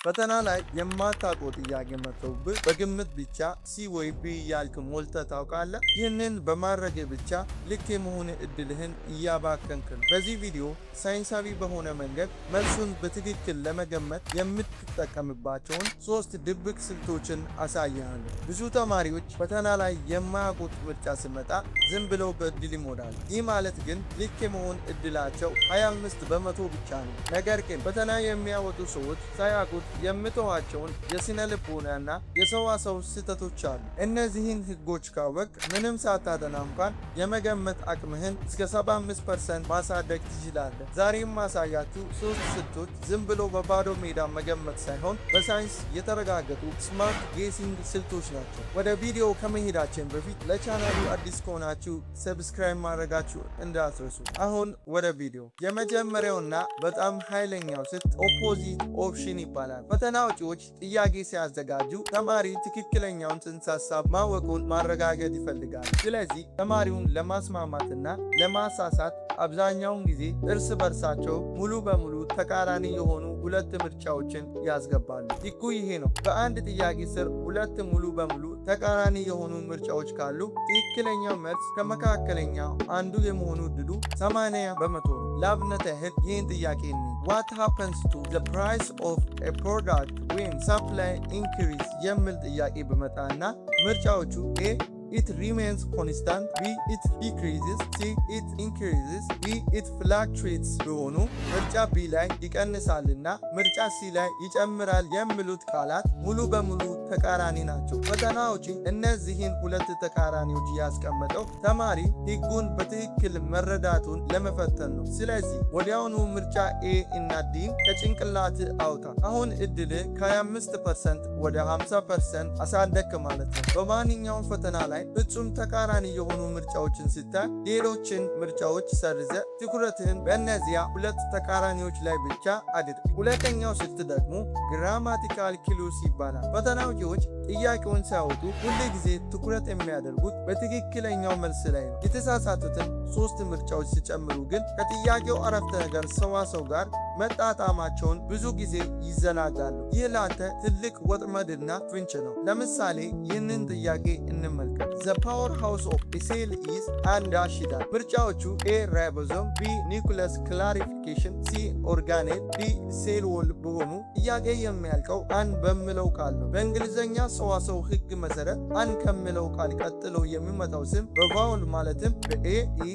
ፈተና ላይ የማታውቀው ጥያቄ መጥቶብህ በግምት ብቻ C ወይ B እያልክ ሞልተህ ታውቃለህ? ይህንን በማድረግ ብቻ ልክ የመሆን እድልህን እያባከንክ ነው። በዚህ ቪዲዮ ሳይንሳዊ በሆነ መንገድ መልሱን በትክክል ለመገመት የምትጠቀምባቸውን ሶስት ድብቅ ስልቶችን አሳይሃለሁ። ብዙ ተማሪዎች ፈተና ላይ የማያውቁት ምርጫ ሲመጣ ዝም ብለው በእድል ይሞላሉ። ይህ ማለት ግን ልክ የመሆን እድላቸው 25% ብቻ ነው። ነገር ግን ፈተና የሚያወጡ ሰዎች ሳያውቁት የሚተዋቸውን የስነ ልቦናና የሰዋሰው ስህተቶች አሉ። እነዚህን ህጎች ካወቅክ ምንም ሳታጠና እንኳን የመገመት አቅምህን እስከ 75% ማሳደግ ትችላለህ። ዛሬ የማሳያችሁ ሶስት ስልቶች ዝም ብሎ በባዶ ሜዳ መገመት ሳይሆን በሳይንስ የተረጋገጡ smart guessing ስልቶች ናቸው። ወደ ቪዲዮ ከመሄዳችን በፊት ለቻናሉ አዲስ ከሆናችሁ subscribe ማድረጋችሁ እንዳትረሱ። አሁን ወደ ቪዲዮ። የመጀመሪያውና በጣም ኃይለኛው ስልት opposite option ይባላል። ፈተና አውጪዎች ጥያቄ ሲያዘጋጁ ተማሪ ትክክለኛውን ጽንሰ ሀሳብ ማወቁን ማረጋገጥ ይፈልጋል። ስለዚህ ተማሪውን ለማስማማትና ለማሳሳት አብዛኛውን ጊዜ እርስ በርሳቸው ሙሉ በሙሉ ተቃራኒ የሆኑ ሁለት ምርጫዎችን ያስገባሉ። ህጉ ይሄ ነው። በአንድ ጥያቄ ስር ሁለት ሙሉ በሙሉ ተቃራኒ የሆኑ ምርጫዎች ካሉ ትክክለኛው መልስ ከመካከለኛው አንዱ የመሆኑ እድሉ 80% ነው። ለአብነት ያህል ይህን ጥያቄ እንይ። "What happens to the price of a product when supply increase?" የሚል ጥያቄ ቢመጣና ምርጫዎቹ A, it remains constant፣ B, it decreases፣ C, it increases፣ D, it fluctuates ቢሆኑ፣ ምርጫ B ላይ ይቀንሳልና ምርጫ C ላይ ይጨምራል የሚሉት ቃላት ሙሉ በሙሉ ተቃራኒ ናቸው። ፈተና አውጪ እነዚህን ሁለት ተቃራኒዎች ያስቀመጠው ተማሪ ህጉን በትክክል መረዳቱን ለመፈተን ነው። ስለዚህ ወዲያውኑ ምርጫ A እና D ን ከጭንቅላት አውጣ። አሁን እድልህ ከ25% ወደ 50% አሳደግክ ማለት ነው። በማንኛውም ፈተና ላይ ፍጹም ተቃራኒ የሆኑ ምርጫዎችን ስታይ ሌሎችን ምርጫዎች ሰርዘህ ትኩረትህን በእነዚያ ሁለት ተቃራኒዎች ላይ ብቻ አድርግ። ሁለተኛው ስልት ደግሞ grammatical clues ይባላል። ፈተና አውጪዎች ጥያቄውን ሲያወጡ ሁል ጊዜ ትኩረት የሚያደርጉት በትክክለኛው መልስ ላይ ነው። የተሳሳቱትን ሶስት ምርጫዎች ሲጨምሩ ግን ከጥያቄው አረፍተ ነገር ሰዋሰው ጋር መጣጣማቸውን ብዙ ጊዜ ይዘናጋሉ። ይህ ላንተ ትልቅ ወጥመድና ፍንጭ ነው። ለምሳሌ ይህንን ጥያቄ እንመልከት። "The powerhouse of cell is an dash" ይላል። ምርጫዎቹ A, ribosome፣ B, nucleus clarification፣ C, organelle፣ D, cell wall ቢሆኑ፣ ጥያቄ የሚያልቀው an በሚለው ቃል ነው። በእንግሊዝኛ ሰዋሰው ሕግ መሰረት an ከሚለው ቃል ቀጥሎ የሚመጣው ስም በ vowel ማለትም በ A፣ E፣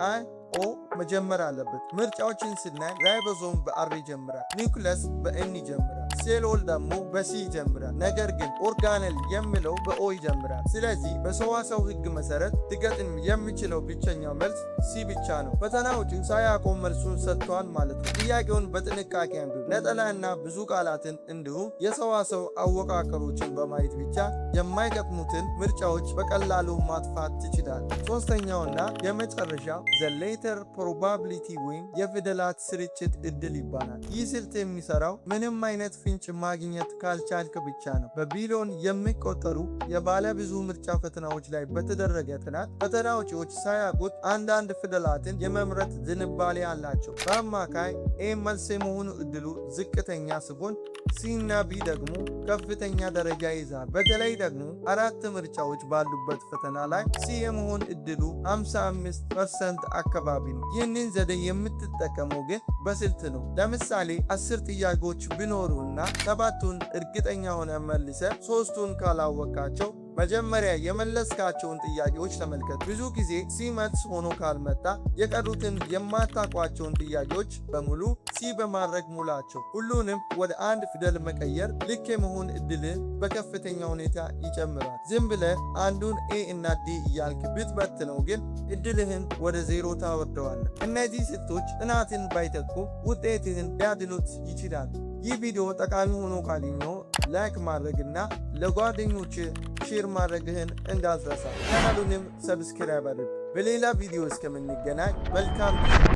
I፣ O መጀመር አለበት። ምርጫዎችን ስናይ ribosome በ R ይጀምራል፣ ኒውክለስ በ N ይጀምራል፣ cell wall ደግሞ በ C ይጀምራል። ነገር ግን organelle የሚለው በ O ይጀምራል። ስለዚህ በሰዋሰው ሕግ መሰረት ሊገጥም የሚችለው ብቸኛው መልስ C ብቻ ነው። ፈተና አውጪው ሳያውቀው መልሱን ሰጥቷል ማለት ነው። ጥያቄውን በጥንቃቄ አንብብ። ነጠላና ብዙ ቃላትን እንዲሁም የሰዋሰው አወቃቀሮችን በማየት ብቻ የማይገጥሙትን ምርጫዎች በቀላሉ ማጥፋት ትችላለህ። ሶስተኛውና የመጨረሻው the letter probability ወይም የፊደላት ስርጭት እድል ይባላል። ይህ ስልት የሚሰራው ምንም አይነት ፍንጭ ማግኘት ካልቻልክ ብቻ ነው። በቢሊዮን የሚቆጠሩ የባለ ብዙ ምርጫ ፈተናዎች ላይ በተደረገ ጥናት ፈተና አውጪዎች ሳያውቁት አንዳንድ ፊደላትን የመምረጥ ዝንባሌ አላቸው። በአማካይ A መልስ የመሆኑ እድሉ ዝቅተኛ ሲሆን C እና B ደግሞ ከፍተኛ ደረጃ ይይዛል። በተለይ ደግሞ አራት ምርጫዎች ባሉበት ፈተና ላይ C የመሆን እድሉ 55% አካባቢ ነው። ይህንን ዘዴ የምትጠቀመው ግን በስልት ነው። ለምሳሌ 10 ጥያቄዎች ቢኖሩና ሰባቱን እርግጠኛ ሆነህ መልሰህ ሶስቱን ካላወቅካቸው መጀመሪያ የመለስካቸውን ጥያቄዎች ተመልከት። ብዙ ጊዜ C መልስ ሆኖ ካልመጣ የቀሩትን የማታውቋቸውን ጥያቄዎች በሙሉ C በማድረግ ሙላቸው። ሁሉንም ወደ አንድ ፊደል መቀየር ልክ የመሆን እድልን በከፍተኛ ሁኔታ ይጨምራል። ዝም ብለህ አንዱን A እና D እያልክ ብትበትነው ግን እድልህን ወደ ዜሮ ታወርደዋለህ። እነዚህ ስልቶች ጥናትን ባይተኩም ውጤትህን ሊያድኑት ይችላሉ። ይህ ቪዲዮ ጠቃሚ ሆኖ ካገኘኸው like ማድረግና ለጓደኞችህ share ማድረግህን እንዳትረሳ። ቻናሉንም subscribe አድርግ። በሌላ ቪዲዮ እስከምንገናኝ መልካም ጊዜ።